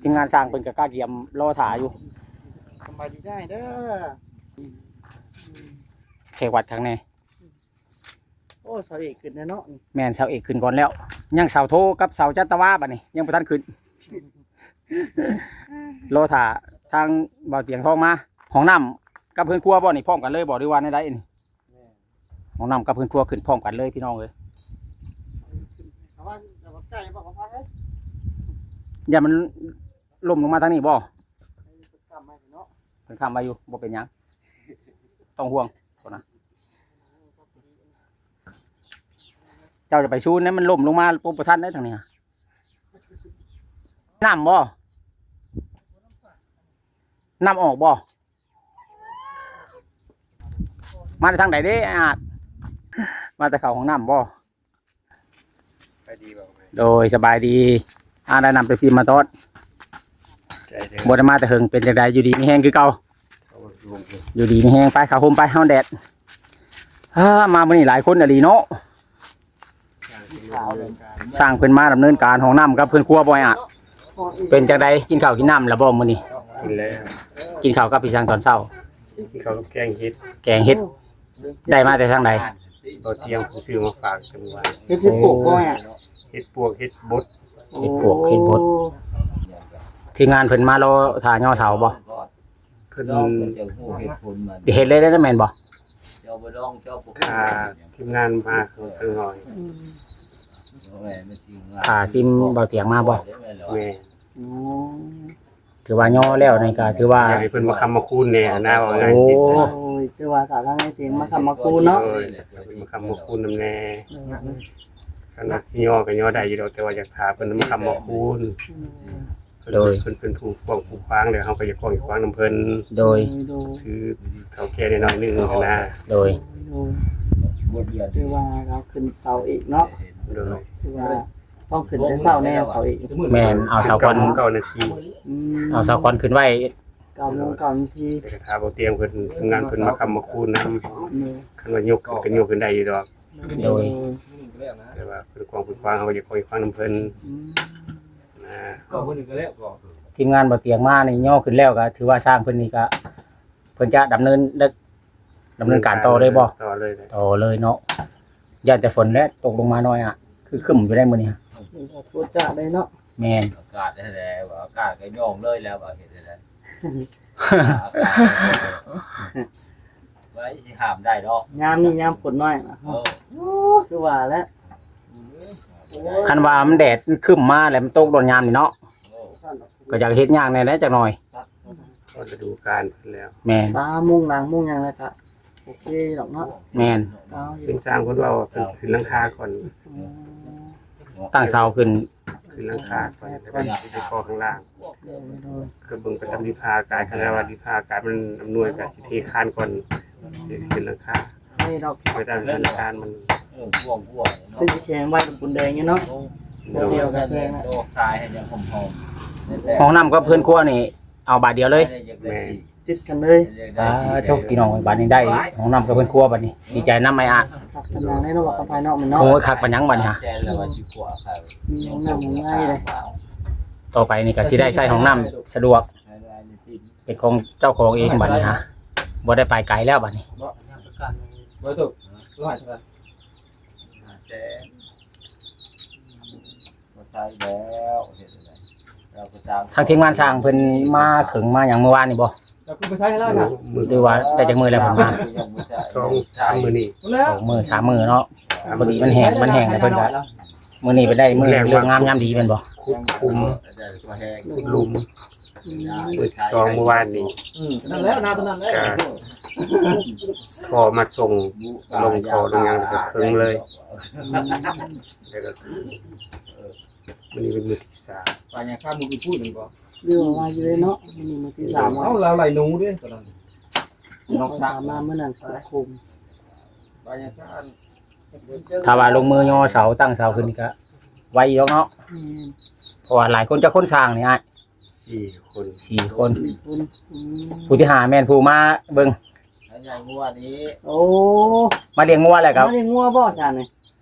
ທີມງານຊ່າງເພິ່ນກໍກະກຽມລໍຖ້າຢູ່. ສະບາຍດີເດີ ແຂກວັດຄັກແນ່. ໂອ້ ເສົາເອກຂຶ້ນແລ້ວເນາະ. ແມ່ນ ເສົາເອກຂຶ້ນກ່ອນແລ້ວ ຍັງເສົາໂທກັບເສົາຈັດຕະວາ ບັດນີ້ຍັງບໍ່ທັນຂຶ້ນ. ລໍຖ້າທາງບ່າວຕຽງທອງມາ. ຫ້ອງນ້ຳກັບເຮືອນຄົວບໍ່ນີ້ ພ້ອມກັນເລີຍບໍ່ ຫຼືວ່າແນວໃດນີ້? ຫ້ອງນ້ຳກັບເຮືອນຄົວຂຶ້ນພ້ອມກັນເລີຍພີ່ນ້ອງເອີຍ. ຢ້ານມັນລົ້ມລົງມາທາງນີ້ບໍ່? ເພິ່ນຄ້ຳໄວ້ຢູ່ ບໍ່ເປັນຫຍັງ ຕ້ອງຫ່ວງ. ເຈົ້າຈະໄປຊູນໃດ ມັນລົ້ມລົງມາປົບບໍ່ທັນໃດທາງນີ້. ນ້ຳບໍ່? ນ້ຳອອກບໍ່? ມາແຕ່ທາງໃດເດ້ອ້າຍອາດ? ມາແຕ່ເຂົ້າຫ້ອງນ້ຳບໍ່? ໂດຍ ສະບາຍດີ. ອາ ໄດ້ນ້ຳເປັບຊີມາຕ້ອນ. ບໍ່ໄດ້ມາແຕ່ເຫິງ ເປັນຈັ່ງໃດ ຢູ່ດີມີແຮງຄືເກົ່າ? ຢູ່ດີມີແຮງ. ໄປ ເຂົ້າຮົ່ມໄປ ຮ້ອນແດດ. ອາ ມາມື້ນີ້ຫຼາຍຄົນອີ່ຫຼີເນາະ. ຊ່າງເພິ່ນມາດຳເນີນການຫ້ອງນ້ຳກັບເຮືອນຄົວບໍ່ອ້າຍອາດ? ເປັນຈັ່ງໃດ ກິນເຂົ້າກິນນ້ຳແລ້ວບໍ່ມື້ນີ້? ກິນແລ້ວ. ກິນເຂົ້າກັບອີ່ຫຍັງຕອນເຊົ້າ? ກິນເຂົ້າກັບແກງເຫັດ. ແກງເຫັດ ໄດ້ມາແຕ່ທາງໃດ? ບໍ່ຕຽງຜູ້ຊື້ມາຝາກແຕ່ມື້ວານ. ເຫັດ ເຫັດປວກບໍ່ອ້າຍອາດ? ເຫັດປວກ ເຫັດບົດ. ເຫັດປວກ ເຫັດບົດ. ທີມງານເພິ່ນມາລໍຖ້າຍໍເສົາບໍ່? ເພິ່ນເຮັດເລີຍໄດ້ແມ່ນບໍ່? ຖ້າທີມງານມາເຖິງໜ້ອຍ. ຖ້າທີມບ່າວຕຽງມາບໍ່? ແມ່ນ. ອໍ ຖືວ່າຍໍແລ້ວນີ້ກໍຖືວ່າ ຢາກໃຫ້ເພິ່ນມາຄ້ຳມາຄູນແດ່ຫັ້ນນາ ເວົ້າງ່າຍ. ໂອ້ ໂອ້ຍ ຖືວ່າຖ້າທາງໃນທີມມາຄ້ຳມາຄູນເນາະ. ໂດຍ ເພິ່ນມາຄ້ຳມາຄູນນຳແດ່. ຄັນວ່າຊິຍໍກໍຍໍໄດ້ຢູ່ດອກ ແຕ່ວ່າຢາກຖ້າເພິ່ນມາຄ້ຳມາຄູນ. ໂດຍ ເພິ່ນເປັນຜູ້ກວ້າງຜູ້ຂວາງ ແລ້ວເຮົາກໍຢາກກວ້າງຢາກຂວາງນຳເພິ່ນ. ໂດຍ ໂດຍ ຄືເຖົ້າແກ່ໜ້ອຍໜຶ່ງຫັ້ນນະ. ໂດຍ ໂດຍ ຖືວ່າເຮົາຂຶ້ນເສົາອີກເນາະ. ໂດຍ ຖືວ່າຕ້ອງຂຶ້ນແຕ່ເຊົ້າແນ່ເສົາອີກ. ແມ່ນ ເອົາເສົາກ່ອນ ເກົ້າໂມງເກົ້ານາທີ. ອືມ ເອົາເສົາກ່ອນຂຶ້ນໄວ້ ເກົ້າໂມງເກົ້ານາທີ. ແຕ່ກໍຖ້າບໍ່ຕຽງເພິ່ນ ທີມງານເພິ່ນມາຄ້ຳມາຄູນນຳ. ໂດຍ ຄັນວ່າຍົກຂຶ້ນກໍຍົກຂຶ້ນໄດ້ຢູ່ດອກ. ໂດຍ ແຕ່ວ່າເພິ່ນກວ້າງເພິ່ນຂວາງ ເຮົາກໍຢາກກວ້າງຂວາງນຳເພິ່ນ. ອືມ ນະ ກໍມື້ໜຶ່ງກໍແລ້ວກໍ ທີມງານບໍ່ຕຽງມານີ້ຍໍຂຶ້ນແລ້ວ ກໍຖືວ່າຊ່າງເພິ່ນນີ້ກໍ ເພິ່ນຈະດຳເນີນ ດຳເນີນການຕໍ່ເລີຍບໍ່? ຕໍ່ເລີຍ ຕໍ່ເລີຍເນາະ. ຢ້ານແຕ່ຝົນແຫຼະຕົກລົງມາໜ້ອຍອະ ຄືຄຶ້ມຢູ່ໄດ໋ມື້ນີ້. ໂຄດຈະໄດ໋ເນາະ. ແມ່ນ ອາກາດແທ້ໆ ວ່າອາກາດກໍຍອມເລີຍແລ້ວ ວ່າເຮັດຈັ່ງໃດ. ໄວ້ຊິຫ້າມໄດ້ເນາະ ຍາມນີ້ຍາມຝົນນ້ອຍນະ. ເອີ ຄືວ່າແຫຼະ. ຄັນວ່າມັນແດດມັນຄຶ້ມມາແລ້ວ ມັນຕົກໂດນຍາມນີ້ເນາະ. ເອີ ກໍຢາກເຮັດຍາກແດ່ແຫຼະຈັກໜ່ອຍ. ຮອດລະດູການເພິ່ນແລ້ວ. ແມ່ນ ຕາມຸງຫຼັງມຸງຫຍັງແລ້ວກະໂອເຄດອກເນາະ. ແມ່ນ ເປັນຊ່າງເພິ່ນເວົ້າວ່າເພິ່ນຂຶ້ນຫຼັງຄາກ່ອນ. ອືມ ຕັ້ງເສົາຂຶ້ນ ຂຶ້ນຫຼັງຄາກ່ອນ ແລ້ວກໍຊິໄປກໍ່ຂ້າງລ່າງ. ໂດຍ ໂດຍ ກໍເບິ່ງໄປຕາມດິນຟ້າອາກາດ ຄັນວ່າດິນຟ້າອາກາດມັນອຳນວຍກໍຊິເທຄານກ່ອນ ເຮັດຂຶ້ນຫຼັງຄາ. ໄດ້ດອກ ໄປຕາມສະຖານະການມັນ. ເອີ ພວກ ພວກເນາະ ຄືຊິແຂງໄວ້ກັບປູນແດງຢູ່ເນາະ. ໂດຍ ດຽວກໍແຂງນະ ໂດຍ ຂາຍໃຫ້ຍັງຫອມໆ. ຫ້ອງນ້ຳກັບເຮືອນຄົວນີ້ເອົາບາດດຽວເລີຍ. ແມ່ນ ຕິດກັນເລີຍ. ອ່າ ໂທ້ ພີ່ນ້ອງເອີຍ ບາດນີ້ໄດ້ຫ້ອງນ້ຳກັບເຮືອນຄົວ ບາດນີ້ດີໃຈນຳອ້າຍອາດ. ຄັກປານຫຍັງເນາະ ວ່າກັບພາຍນອກແມ່ນເນາະ. ໂອ້ຍ ຄັກປານຫຍັງບາດນີ້ຫາ ມີຫ້ອງນ້ຳຫ້ອງໃນເດ້. ຕໍ່ໄປນີ້ກໍຊິໄດ້ໃຊ້ຫ້ອງນ້ຳສະດວກ ເປັນຂອງເຈົ້າຂອງເອງບາດນີ້ຫາ ບໍ່ໄດ້ໄປໄກແລ້ວບາດນີ້. ບໍ່ ບໍ່ຖືກ ຮ້ອຍເທົ່າໃດ? ຫ້າແສນ. ບໍ່ໃຊ້ແລ້ວ ເຮັດຈັ່ງໃດ? ທາງທີມງານຊ່າງເພິ່ນມາເຖິງມາຫຍັງມື້ວານນີ້ບໍ່? ແລ້ວຄືໄປໃຊ້ແລ້ວນະ ຫຼືວ່າໄດ້ຈັກມື້ແລ້ວເພິ່ນມາ? ສອງສາມມື້ນີ້. ສອງມື້ສາມມື້ເນາະ. ພໍດີມັນແຫ້ງ ມັນແຫ້ງແລ້ວເພິ່ນກໍ ມື້ນີ້ໄປໄດ້ມື້ເລີກງາມຍາມດີແມ່ນບໍ່? ຂຸດຂຸມ ຂຸດຫຼຸມ. ອືມ ມື້ສອງມື້ວານນີ້. ອືມ ນັ້ນແຫຼະນາຕົວນັ້ນແຫຼະ ກະທໍ່ມາສົ່ງ ລົງທໍ່ລົງຫຍັງ ແລ້ວກໍເຄິ່ງເລີຍ. ອືມ ແລ້ວກໍມື້ນີ້ເປັນມື້ທີສາມ. ປານຫຍັງ ຂ້າມມື້ພຸດແມ່ນບໍ່? ເລື່ອງວ່າຢູ່ເດ້ເນາະ ມື້ນີ້ມື້ທີສາມ. ເອົາ ລາວໄລ່ໜູເດ້ຕອນນັ້ນ ນ້ອງສາວມາມື້ນັ້ນ ໂຄມ. ປານຫຍັງ ຖ້າວ່າລົງມືຍໍເສົາ ຕັ້ງເສົາຂຶ້ນນີ້ກໍໄວຢູ່ດອກເນາະ. ແມ່ນ ເພາະວ່າຫຼາຍຄົນ ຈັກຄົນຊ່າງນີ້ອ້າຍ? ສີ່ຄົນ. ສີ່ຄົນ. ອືມ ຜູ້ທີຫ້າແມ່ນຜູ້ມາເບິ່ງ ມາລ້ຽງງົວນີ້. ໂອ້ ມາລ້ຽງງົວແລ້ວກໍ ມາລ້ຽງງົວບໍ່ຊະນີ້?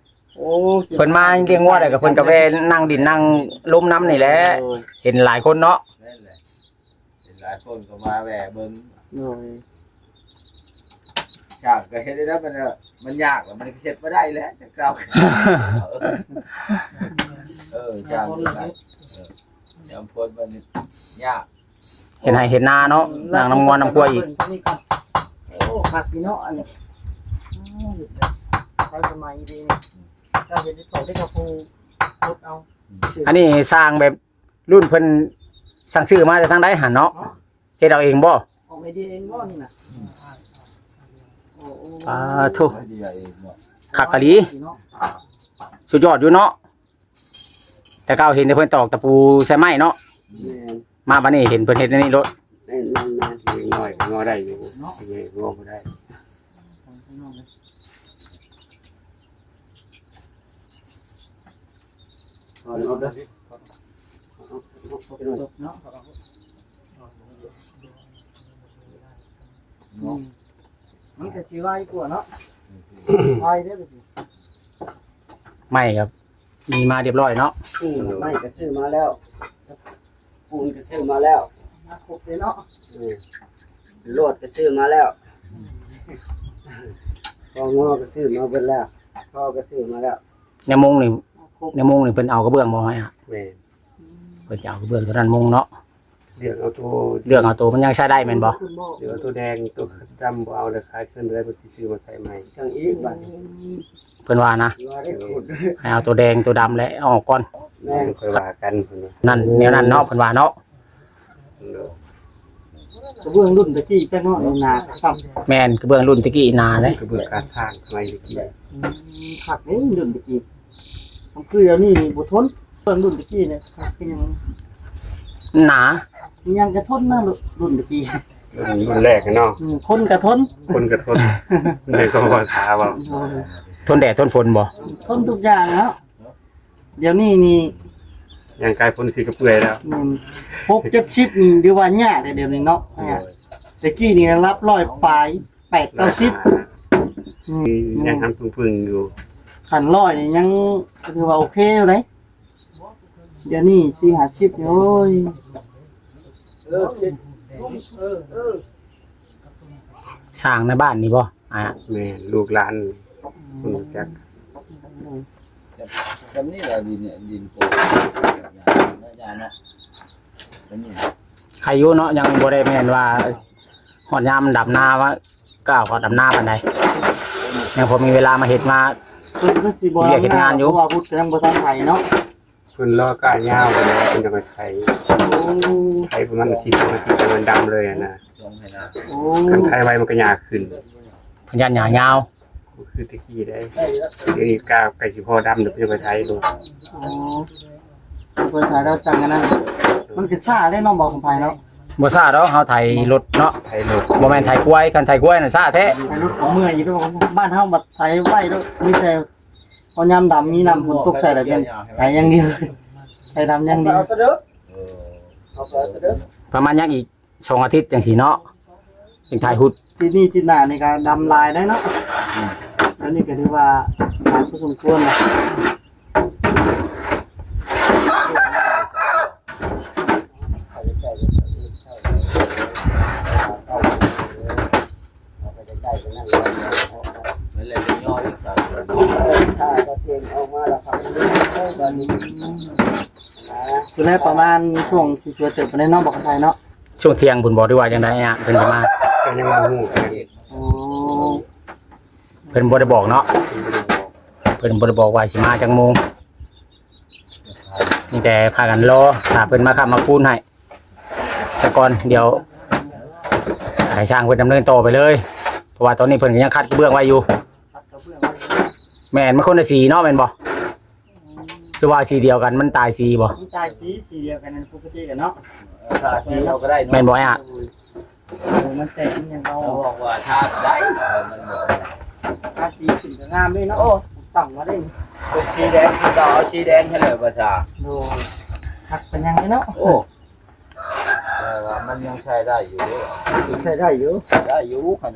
ໂອ້ ເພິ່ນມາລ້ຽງງົວແລ້ວກໍ ເພິ່ນກໍແວ່ນັ່ງດິນນັ່ງລົມນຳນີ້ແຫຼະ. ໂອ້ຍ ເຫັນຫຼາຍຄົນເນາະ. ຫຼາຍຄົນກໍມາແວ່ເບິ່ງ. ໂດຍ. ຊ່າງກໍເຮັດໄດ້ແລ້ວ ມັນ ມັນຍາກແລ້ວ ມັນເຮັດບໍ່ໄດ້ແລ້ວ ແຕ່ເກົ່າ. ເອີ ຊ່າງກໍໄດ້ ເອີ ຍາມຝົນມັນຍາກ ເຮັດໄຮ່ເຮັດນາເນາະ ລ້າງນ້ຳງົວນ້ຳຄວາຍອີກ. ໂອ້ ຄັກດີເນາະ ອັນນີ້ ໂອ້ ເຮັດໄດ້ທັນສະໄໝດີນີ້. ເຈົ້າເຮັດເຮັດເຂົ້າໄດ້ກັບຜູ້ເຮັດເອົາ. ອັນນີ້ສ້າງແບບລຸ້ນເພິ່ນສັ່ງຊື້ມາແຕ່ທາງໃດຫັ້ນເນາະ? ເນາະ ເຮັດເອົາເອງບໍ່? ອອກໄອເດຍເອງບໍ່ນີ້ນະ? ໂອ້ ໂອ້ ສາທຸ ໄອເດຍເອງເນາະ ຄັກອີ່ຫຼີ ເນາະ ສຸດຍອດຢູ່ເນາະ. ແຕ່ເກົ່າເຫັນແຕ່ເພິ່ນຕອກຕະປູໃສ່ໄມ້ເນາະ. ແມ່ນ. ມາບັດນີ້ເຫັນເພິ່ນເຮັດແນວນີ້ໂລດ. ແມ່ນໆໆ ເດັກນ້ອຍກໍງໍໄດ້ຢູ່ ເນາະ ເດັກໃຫຍ່ງໍບໍ່ໄດ້. ເນາະ ອືມ ມັນກໍຊິໄວກວ່າເນາະ ໄວເດ້. ໄມ້ກໍມີມາຮຽບຮ້ອຍເນາະ. ອືມ ໄມ້ກໍຊື້ມາແລ້ວ ປູນກໍຊື້ມາແລ້ວ ມາຄົບເລີຍເນາະ. ອືມ ໂລດກໍຊື້ມາແລ້ວ ຄອງໍກໍຊື້ມາເບິດແລ້ວ ທໍ່ກໍຊື້ມາແລ້ວ. ແນວມຸງນີ້ ມາຄົບ ແນວມຸງນີ້ເພິ່ນເອົາກະເບື້ອງບໍ່ໃຫ້ອະ? ແມ່ນ. ເພິ່ນຈະເອົາກະເບື້ອງຕົວນັ້ນມຸງເນາະ. ເລືອກເອົາໂຕ ເລືອກເອົາໂຕມັນຍັງໃຊ້ໄດ້ແມ່ນບໍ່? ເລືອກເອົາໂຕແດງ ໂຕດຳບໍ່ເອົາ ແລ້ວຂາຍຄືນໄດ້ ເພິ່ນຊິຊື້ມາໃສ່ໃໝ່. ຊ່າງອີກບາດນີ້ ເພິ່ນວ່ານະ ວ່າໄດ້ຂຸດ ໃຫ້ເອົາໂຕແດງໂຕດຳແຫຼະເອົາອອກກ່ອນ. ແມ່ນ ຄ່ອຍວ່າກັນ ເພິ່ນວ່າ. ນັ້ນ ແນວນັ້ນເນາະ ເພິ່ນວ່າເນາະ. ກະເບື້ອງລຸ້ນຕະກີ້ຈັກເນາະ ໜາຊ້ຳ. ແມ່ນ ກະເບື້ອງລຸ້ນຕະກີ້ໜາເດ້. ກະເບື້ອງກາຊ້າງສະໄໝຕະກີ້. ອືມ ຄັກເດ້ລຸ້ນຕະກີ້. ມັນຄືດຽວນີ້ນີ້ບໍ່ທົນ ເບື້ອງລຸ້ນຕະກີ້ນີ້ຄັກຄືຫຍັງ ໜາ ອີຫຍັງກະທົນນະ ລຸ້ນຕະກີ້ ລຸ້ນ ລຸ້ນແລກເນາະ. ອືມ ຄົນກະທົນ ຄົນກະທົນ ໃນຄວາມພາສາເວົ້າ. ໂດຍ. ທົນແດດທົນຝົນບໍ່? ທົນທຸກຢ່າງແລ້ວ. ດຽວນີ້ນີ້ ຍ່າງກາຍຝົນຊິກະເປື່ອຍແລ້ວ. ແມ່ນ ຫົກເຈັດສິບນີ້ຖືວ່າຍາກແລ້ວດຽວນີ້ເນາະ. ໂດຍ. ແຕ່ກີ້ນີ້ລະດັບຮ້ອຍປາຍ ແປດເກົ້າສິບ. ອືມ ຍັງຫຳປຶ້ງໆຢູ່. ຂັ້ນຮ້ອຍນີ້ຍັງຖືວ່າໂອເຄຢູ່ເດ້. ດຽວນີ້ສີ່ຫ້າສິບນີ້ ໂອ້ຍ. ສ້າງໃນບ້ານນີ້ບໍ່? ອ່າ ແມ່ນ ລູກຫຼານ ອືມ ຄົນຮູ້ຈັກ. ແບບນີ້ລະດິນ ດິນໂປນ ເນາະ ໄຄຢູ່ເນາະ ຍັງບໍ່ໄດ້ແມ່ນວ່າຮອດຍາມດຳນາວ່າ ກ້າວເຂົ້າດຳນາປານໃດ ຍັງພໍມີເວລາມາເຮັດມາ ເພິ່ນຄືຊິບໍ່ ວຽກເຮັດງານຢູ່ ເພາະວ່າພຸດກໍຍັງບໍ່ທັນໄຖເນາະ. ເພິ່ນລໍກ້າຍາວພຸ້ນແຫຼະ ເພິ່ນຈັ່ງໄປໄຖ. ໂອ້ ໄຖປະມານອາທິດສອງອາທິດ ມັນດຳເລີຍຫັ້ນນະ. ໂອ້ ຄັນໄຖໄວມັນກໍຍາກຂຶ້ນ ເພິ່ນຢ້ານຫຍ້າຍາວ ບໍ່ຄືແຕ່ກີ້ໃດ. ດຽວນີ້ກ້າວໃກ້ຊິພໍດຳແລ້ວ ເພິ່ນຈັ່ງໄປໄຖໂລດ. ໂອ້ ເພິ່ນໄຖແລ້ວຈັ່ງອັນນັ້ນ ມັນກໍຊ້າເດ້ເນາະ ບໍ່ຂອງໃຜເນາະ. ບໍ່ຊ້າດອກ ເຮົາໄຖລົດເນາະ ໄຖລົດ ບໍ່ແມ່ນໄຖຄວາຍ. ຄັນໄຖຄວາຍນັ້ນຊ້າແທ້ ໄຖລົດກໍເມື່ອຍຢູ່. ບ້ານເຮົາບັດໄຖໄວໂລດ ມີແຕ່ ເພາະຍາມດຳມີນ້ຳຝົນຕົກໃສ່ແລ້ວແມ່ນໄຖຢ່າງດຽວ ໄຖດຳຢ່າງດຽວ. ປະມານຍັງອີກສອງອາທິດຈັ່ງຊີ້ເນາະ ຈຶ່ງຖ່າຍຮຸດ. ທິດນີ້ທິດໜ້ານີ້ກໍດຳຫຼາຍໄດ໋ເນາະ. ອືມ ດຽວນີ້ກໍຖືວ່າຫຼາຍພໍສົມຄວນລະ. ແລ້ວປະມານຊ່ວງຊິສວຍເຕີບປານໃດເນາະ ບໍ່ເຂົ້າໃຈເນາະ? ຊ່ວງທ່ຽງພຸ້ນບໍ່ ຫຼືວ່າຈັ່ງໃດອະ ເພິ່ນຊິມາ? ກໍຍັງບໍ່ຮູ້ຄືກັນ. ໂອ້ ເພິ່ນບໍ່ໄດ້ບອກເນາະ ເພິ່ນບໍ່ໄດ້ບອກ ເພິ່ນບໍ່ໄດ້ບອກວ່າຊິມາຈັກໂມງ. ມີແຕ່ພາກັນລໍຖ້າເພິ່ນມາຄ້ຳມາຄູນໃຫ້ສາກ່ອນ. ດຽວໃຫ້ຊ່າງເພິ່ນດຳເນີນຕໍ່ໄປເລີຍ ເພາະວ່າຕອນນີ້ເພິ່ນກໍຍັງຂັດກະເບື້ອງໄວ້ຢູ່. ແມ່ນ ມັນຄົນລະສີເນາະ ແມ່ນບໍ່? ຄືວ່າສີດຽວກັນ ມັນຕາຍສີບໍ່? ມັນຕາຍສີ ສີດຽວກັນນັ້ນປົກກະຕິກັນເນາະ. ເອີ ທາສີເຮົາກໍໄດ້ເນາະ ແມ່ນບໍ່ອ້າຍ? ໂດຍ. ເອີ ມັນແຕກ ມັນຫຍັງ ເຮົາບອກວ່າທາກໍໄດ້ ເອີ ມັນບອກ ທາສີຂຶ້ນກໍງາມເດ້ເນາະ. ໂອ້ ຕັ້ງມາເດ້ ຕົກສີແດງ ກໍເອົາສີແດງຫັ້ນແຫຼະວ່າທາ. ໂດຍ. ຄັກປານຫຍັງເດ້ເນາະ. ໂອ້ ແຕ່ວ່າມັນຍັງໃຊ້ໄດ້ຢູ່ເດ້. ໃຊ້ໄດ້ຢູ່ ໄດ້ຢູ່ ຄັນ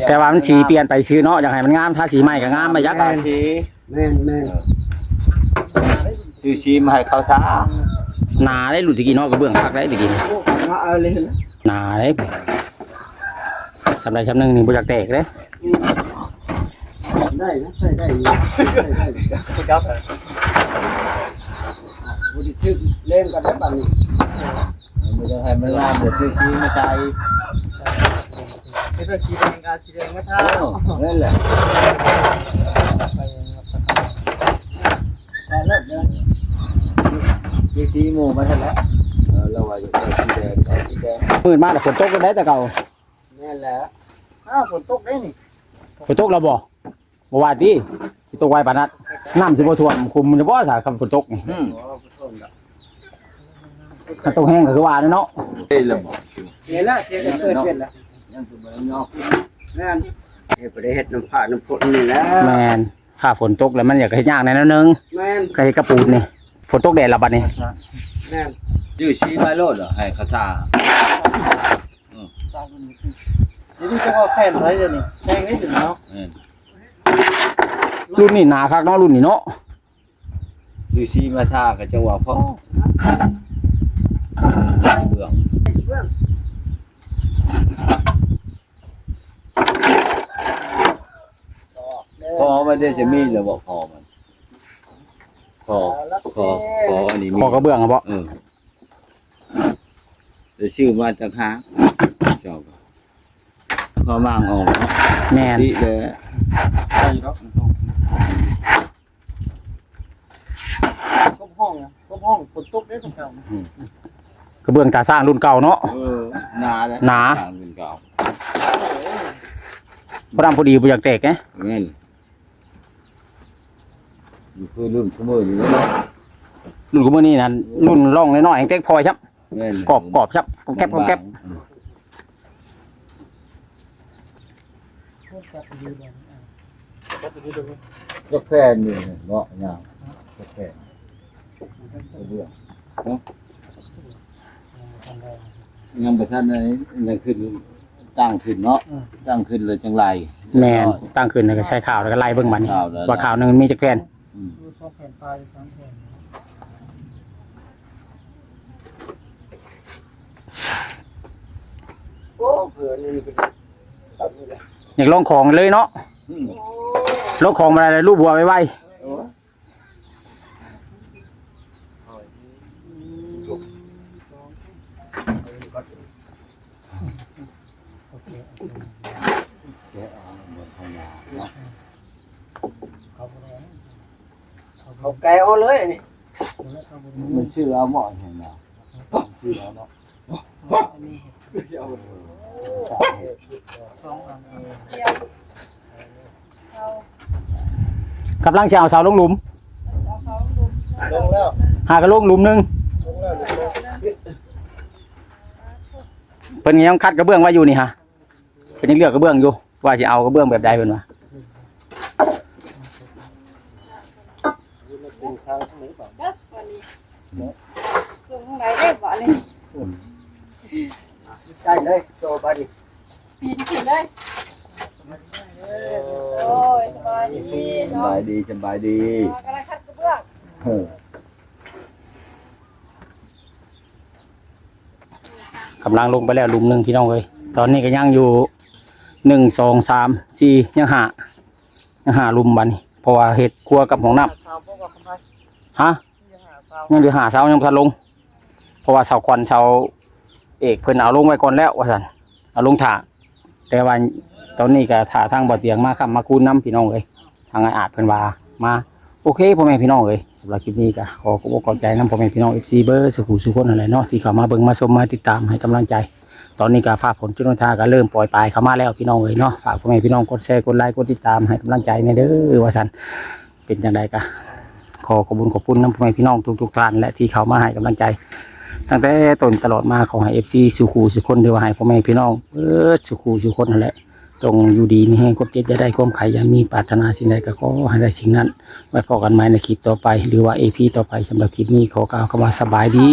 ແຕ່ວ່າມັນສີປ່ຽນໄປຊື່ເນາະ. ຢາກໃຫ້ມັນງາມ ທາສີໃໝ່ກໍງາມໄປຈັກ. ທາສີ ແມ່ນໆ ເອີ ຊື້ສີມາໃຫ້ເຂົາຊະ. ໜາໄດ໋ລຸ້ນຕະກີ້ເນາະ ກະເບື້ອງຄັກໄດ໋ຕະກີ້. ໂອ້ ໜ ເອົາເລີຍນະ ໜາເດ້ ສ່ຳໃດສ່ຳໜຶ່ງນີ້ບໍ່ຢາກແຕກເດ້. ອືມ ໄດ້ນະ ໃຊ້ໄດ້ຢູ່ ໃຊ້ໄດ້ຢູ່ ບໍ່ຈັບ ບໍ່ໄດ້ຖືກເລນກັນແລ້ວບັດນີ້. ບໍ່ຢາກໃຫ້ມັນງາມ ດຽວຊື້ສີມາໃສ່ ເຮັດໃຫ້ສີແດງກໍເອົາສີແດງມາທາ. ເອີ ນັ້ນແຫຼະ ໄປແລ້ວເດີ ມີສີໝູ່ມາທັນແຫຼະ. ເອີ ລາວວ່າຢາກໄດ້ສີແດງ ເອົາສີແດງ. ມື້ມາແລ້ວຝົນຕົກໄດ້ແຕ່ເກົ່າ. ແມ່ນແຫຼະ. ອ້າວ ຝົນຕົກໄດ້ນີ້. ຝົນຕົກແລ້ວບໍ່? ບໍ່ວ່າຕິ ຊິຕົກໄວປານນັ້ນ. ນ້ຳຊິບໍ່ຖ້ວມຂຸມຢູ່ບໍ່ ຖ້າຄັນຝົນຕົກນີ້? ອືມ ບໍ່ ບໍ່ຖ້ວມດອກ. ຄັນຕົກແຮງກໍຄືວ່າແຫຼະເນາະ. ເອີ ແລ້ວບໍ່? ນີ້ລະ ເສຍກໍເກີດຂຶ້ນລະ ຍັງຄືບໍ່ໄດ້ຍອກ. ແມ່ນ ເຮັດ ບໍ່ໄດ້ເຮັດນ້ຳຟ້ານ້ຳຝົນນີ້ແຫຼະ. ແມ່ນ ຖ້າຝົນຕົກແລ້ວມັນຢາກເຮັດຍາກແດ່ໜ້ອຍໜຶ່ງ. ແມ່ນ ກໍເຮັດກະປູນນີ້ ຝົນຕົກແດດລະບັດນີ້. ແມ່ນ ຈື່ສີມາໂລດ ໃຫ້ເຂົາທາ. ອືມ ດຽວນີ້ຈະວ່າແຜ່ນໄປ ດຽວນີ້ແພງນິດໜຶ່ງເນາະ. ແມ່ນ ລຸ້ນນີ້ໜາຄັກເນາະ ລຸ້ນນີ້ເນາະ. ຢູ່ສີມາທາກໍຈັ່ງວ່າພໍ ເບື້ອງ ພໍມັນໄດ້ຈະມີແລ້ວບໍ່ ພໍມັນ ພໍ ພໍ ພໍອັນນີ້ມີ ພໍກະເບື້ອງບໍ? ເອີ ໄດ້ຊື້ມາຕ່າງຫາກ ເຈົ້າກໍພໍມ້າງອອກເນາະ. ແມ່ນ ຕິເລີຍ ໄດ້ຢູ່ດອກ. ກົບຫ້ອງ ກົບຫ້ອງຝົນຕົກເດ້ ເຈົ້າ. ອືມ ກະເບື້ອງຕາສ້າງລຸ້ນເກົ່າເນາະ. ເອີ ໜາເດ້ ໜາ ສ້າງລຸ້ນເກົ່າ ພໍດຳພໍດີ ບໍ່ຢາກແຕກເດ້. ແມ່ນ ມັນຄືລຸ້ນຊຸມື້ນີ້ເນາະ ລຸ້ນຊຸມື້ນີ້ນັ້ນ ລຸ້ນລ່ອງນ້ອຍໆ ແຮງແຕກພໍ້ຊ້ຳ. ແມ່ນ ກອບ ກອບຊ້ຳ ກອບແກັບ ກອບແກັບ. ອືມ ຈັກແຜ່ນນີ້ເນາະ ຍາວ ຈັກແຜ່ນ ກະເບື້ອງເນາະ ຍັງບໍ່ທັນໄດ້ ຍັງຂຶ້ນ ຕັ້ງຂຶ້ນເນາະ. ອືມ ຕັ້ງຂຶ້ນແລ້ວຈັ່ງໄລ່. ແມ່ນ ຕັ້ງຂຶ້ນແລ້ວກໍໃສ່ຂ່າວ ແລ້ວກໍໄລ່ເບິ່ງບັດນີ້ ວ່າຂ່າວໜຶ່ງມີຈັກແຜ່ນ. ອືມ ສອງແຜ່ນປາຍ ສາມແຜ່ນ. ໂອ້ ເຜື່ອນີ້ເປັນ ຢາກລອງຂອງເລີຍເນາະ. ອືມ ລອງຂອງບໍ່ໄດ້ ລູບຫົວໄວໆ. ໂອ້ ໂອເຄ ໂອເຄ ແກະເອົາໝົດພະຍາເນາະ. ເຂົາແກະເອົາເລີຍອັນນີ້ ມັນຊື່ເອົາໝໍ້ແຮງນະ ຊື່ເອົາເນາະ. ອັນນີ້ ສອງອັນ ກຳລັງຊິເອົາເສົາລົງຫຼຸມ ລົງແລ້ວ ຫາກະລົງຫຼຸມໜຶ່ງ. ເພິ່ນຍັງຄັດກະເບື້ອງໄວ້ຢູ່ນີ້ຫະ. ເພິ່ນຍັງເລືອກກະເບື້ອງຢູ່ ວ່າຊິເອົາກະເບື້ອງແບບໃດເພິ່ນວ່າ. ໃກ້ເລີຍ ໂຕບາດນີ້ ປີນຂຶ້ນເລີຍ. ໂອ້ຍ ສະບາຍດີ ສະບາຍດີ ສະບາຍດີ. ກຳລັງຄັດກະເບື້ອງ. ເອີ ກຳລັງລົງໄປແລ້ວຫຼຸມໜຶ່ງພີ່ນ້ອງເອີຍ. ຕອນນີ້ກໍຍັງຢູ່ ໜຶ່ງ ສອງ ສາມ ສີ່ ຍັງຫ້າ ຍັງຫ້າຫຼຸມບັດນີ້ ເພາະວ່າເຮັດຄົວກັບຫ້ອງນ້ຳ. ຮະ? ຍັງເຫຼືອຫ້າເສົາ ຍັງບໍ່ທັນລົງ ເພາະວ່າເສົາຂວັນ ເສົາເອກເພິ່ນເອົາລົງໄວ້ກ່ອນແລ້ວວ່າຊັ້ນ ເອົາລົງຖ້າ. ແຕ່ວ່າຕອນນີ້ກໍຖ້າທາງບ່າວຕຽງມາຄ້ຳມາຄູນນຳພີ່ນ້ອງເອີຍ ທາງອ້າຍອາດເພິ່ນວ່າມາ. ໂອເຄ ພໍ່ແມ່ພີ່ນ້ອງເອີຍ ສຳລັບຄລິບນີ້ກໍຂໍຂອບອົກຂອບໃຈນຳພໍ່ແມ່ພີ່ນ້ອງ ເອັຟຊີ ເບິດສູ່ຜູ້ສູ່ຄົນຫັ້ນແຫຼະເນາະ ທີ່ເຂົ້າມາເບິ່ງມາຊົມມາຕິດຕາມໃຫ້ກຳລັງໃຈ. ຕອນນີ້ກໍຟ້າຝົນຈຸນນະທາກໍເລີ່ມປ່ອຍປາຍເຂົ້າມາແລ້ວພີ່ນ້ອງເອີຍເນາະ. ຝາກພໍ່ແມ່ພີ່ນ້ອງກົດແຊ ກົດໄລ ກົດຕິດຕາມໃຫ້ກຳລັງໃຈແດ່ເດີວ່າຊັ້ນ. ເປັນຈັ່ງໃດກໍຂໍຂອບບຸນຂອບຄຸນນຳພໍ່ແມ່ພີ່ນ້ອງທຸກໆທ່ານ ແລະ ທີ່ເຂົ້າມາໃຫ້ກຳລັງໃຈຕັ້ງແຕ່ຕົ້ນຕະຫຼອດມາ. ຂໍໃຫ້ ເອັຟຊີ ສູ່ຄູ່ສູ່ຄົນ ຫຼືວ່າໃຫ້ພໍ່ແມ່ພີ່ນ້ອງເບິດສູ່ຄູ່ສູ່ຄົນຫັ້ນແຫຼະ ຈົ່ງຢູ່ດີມີແຮງ ຄວາມເຈັບຢ່າໄດ້ ຄວາມໄຂ້ຢ່າມີ ປາດຖະໜາສິ່ງໃດກໍຂໍໃຫ້ໄດ້ສິ່ງນັ້ນ. ໄວ້ພໍ້ກັນໃໝ່ໃນຄລິບຕໍ່ໄປ ຫຼືວ່າ ອີພີ ຕໍ່ໄປ. ສຳລັບຄລິບນີ້ຂໍກ່າວຄຳວ່າສະບາຍດີ.